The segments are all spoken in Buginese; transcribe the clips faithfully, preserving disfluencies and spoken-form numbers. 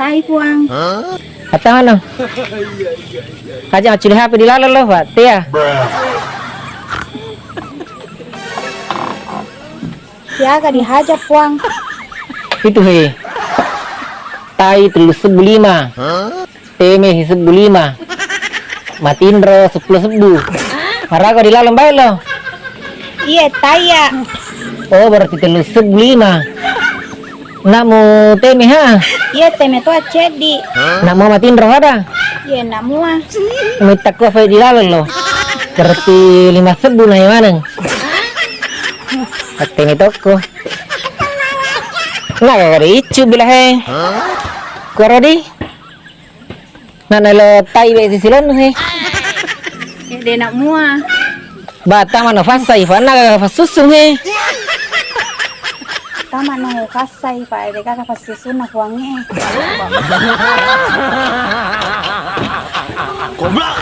Hai, Puang. Atta mano? Aja macculi H P di laleng lo, Pak. Tea. Siaga dihaja, Puang? Itu he. Tai tellu sebbu lima. Teme sisebbu lima. Matinro seppulo sebbu. Maraga di laleng bae lo? Iya, taiya. Oh, berarti tellu sebbu lima. Namu teme ha? Iya, teme toa ceddi. Namu matinro ada? Iya, namua. Mitta ko fai di laleng lo. Berarti lima sebbu na maneng. Attene tokko. Naga kada iccu bila he. Kuara di. Nana lo tai be sisilonnu he. Eh, de nak mua. Ba, tama no fassai, fa naga fassussung he. Tama no fassai, fa de kaka fassusunna Puangnge. Goblok.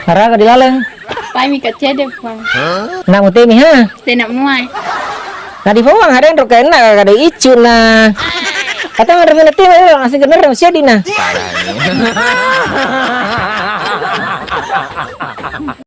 Maraga di laleng? Pai mi kacede, Puang. Nak mutemi ha? Tena muai. Na di Puang ada yang rokenna kada iccu na. Kata ngadep na temi lo nasi gener sedina.